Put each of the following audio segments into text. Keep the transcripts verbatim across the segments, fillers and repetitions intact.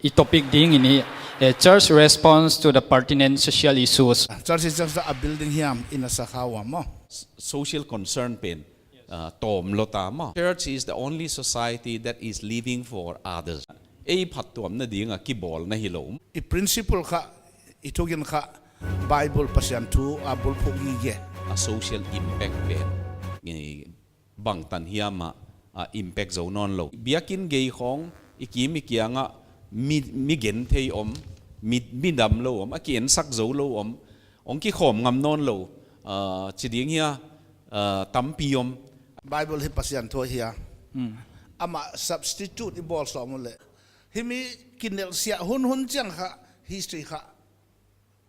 I topic ding in hi, eh, church response to the pertinent social issues. Church is just a building hiam, inn a sakhua maw. S-, social concern pen, ah, tawm lou ta maw. Church is the only society that is living for others. Ei phattuamna ding a kibawlna hilou. I principle kha, i thugen kha, Bible Pasian thu a bulphuh gige. A social impact pen. I bangtan hiam a, ah, impact zou nawnlou. Biakin gei khong, i kim i kiang a, mi, mi genthei om, mi, mi damlou om, a kiensak zoulou om, hong kikhawm ngam nawnlou, ah, chi ding hia, ah, tampi om. Bible hi Pasian thu hia. Hmm. Amah substitute i bawl sawm uleh. Himi kinelsiah hunhun chiang kha, history kha.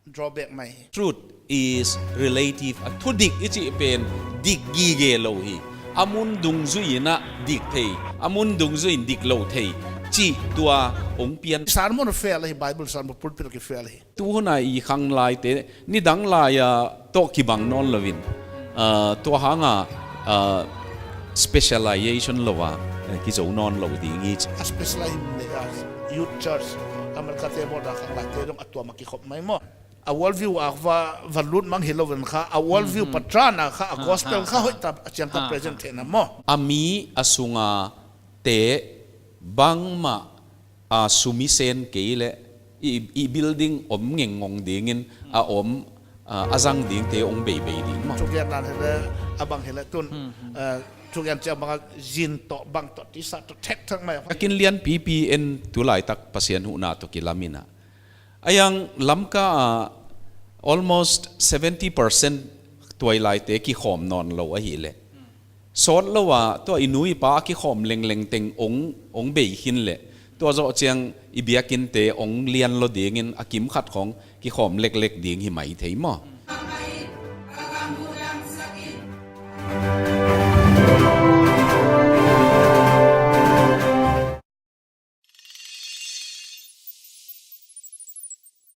Drawback mai. Truth is relative. A thudik i chih pen dik gige lou hi. A mun dungzui in a dik thei, a mun dungzui in dik lou thei. Chih tua hong pian. Sermon fail hi, Bible sermon pulpit ki fail hi. Tu hun a i khang lai te, nidang lai a toh kibang nawnlou in. Ah, tua hang a, ah, specialization lou a, eh, kizou nawnlou ding hi. A specialize in, ah, youth church, America te bawl a khang lai te dong a tuam a kikhop mai maw. A worldview a va, va lut mang hilou in kha, a worldview patran a kha, a gospel kha hoih ta, a chiang ta present theihna maw. A mi a sunga te bangmah a sum i sen kei leh, i, i building om ngengngong ding in, a om, a, a zang ding te hong beibei ding maw. Thugen nan hileh, a bang hileh tun, eh, thugen chiang bang a zin toh, bang toh, tisa toh, thekthak mai. A kin lian pipi en tulaitak Pasian huhna toh kilam in a. Ahiang Lamka ah almost seventy percent tuailaite kikhawm nawnlou ahihleh. Sawtlou a, tua i nu i pa a kikhawm lengleng teng hong, hong bei khin leh. Tua zoh chiang i biakinte hong lian lou ding in a kimkhat khong kikhawm leklek ding hi maithei maw.